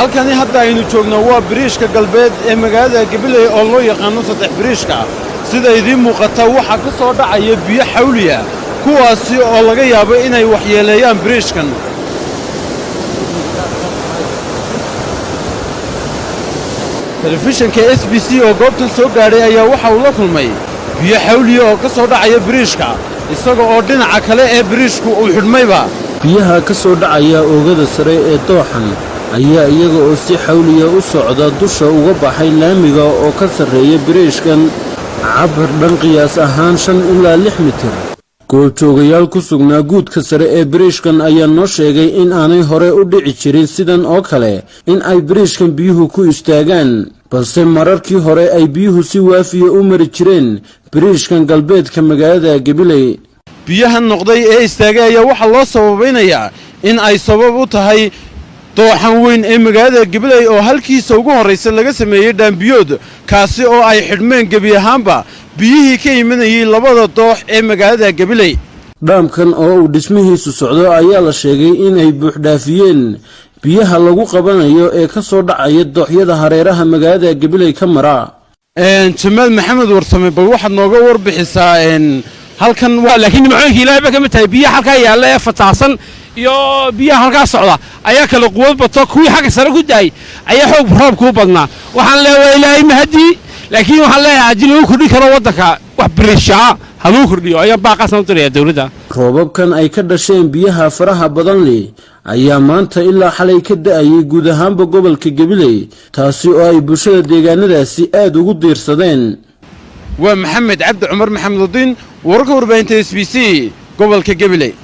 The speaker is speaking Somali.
Halkani hadda aynu joogno waa biriishka galbeed ee magaalada Gabiley oo loo yaqaano Saddex Biriishka. Sida idiin muuqata, waxaa ka soo dhacaya biyo xawliya, kuwaasi oo laga yaabo inay waxyeeleeyaan biriishkan. Telefishanka SBC oo goobtan soo gaadhay ayaa waxa uu la kulmay biyo xawliya oo ka soo dhacaya biriishka, isaga oo dhinaca kale ee biriishku uu xidhmayba. Biyaha ka soo dhacaya oogada sare ee dooxan ayaa iyaga oo si xawliya u socda dusha uga baxay laamiga oo ka sarreeya biriishkan cabir dhan qiyaas ahaan 5 ilaa 6 mitir. Goobjoogayaal ku sugnaa guudka sare ee biriishkan ayaa noo sheegay in aanay hore u dhici jirin sidan oo kale in ay biriishkan biyuhu ku istaagaan, balse mararkii hore ay biyuhu si waafiya u mari jireen biriishkan galbeedka magaalada Gabiley. Biyahan noqday ee istaagay ayaa waxaa loo sababaynayaa in ay sabab u tahay dooxan weyn ee magaalada Gabiley oo halkiisa ugu horraysa laga sameeyey dhaambiyood, kaasi oo ay xidhmeen gebi ahaanba biyihii ka imanayey labada doox ee magaalada Gabiley. Dhaamkan oo uu dhismihiisu socdo ayaa la sheegay inay buuxdhaafiyeen biyaha lagu qabanayo ee ka soo dhacaya dooxyada hareeraha magaalada Gabiley ka mara. Jamaal Maxamed Warsame, bal waxaad nooga warbixisaa halkan. Laakiin nimcooyinka Ilaahay ba ka mid tahay. Biyaha halkaa yaalla ee fataasan iyo biyaha halkaa socda ayaa kala quwad bato. Kuwii xagga sare ku daayay ayaa xoog roobkuu badnaa. Waxaan leeyahay, Ilaahay mahadii, laakiin waxaan leeyahay haddii lagu kordhin karo waddanka wax biriishaa ha lagu kordhiyo ayaan baaqaasna u diraya dowladda. Roobabkan ay ka dhasheen biyaha faraha badan leh ayaa maanta ilaa xalay ka da'ayay guud ahaanba gobolka Gabiley, taasi oo ay bulshada deegaanadaasi aad ugu diirsadeen. Waa Maxamed Cabdi Cumar Maxamedudiin, wararka warbaahinta SBC, gobolka Gabiley.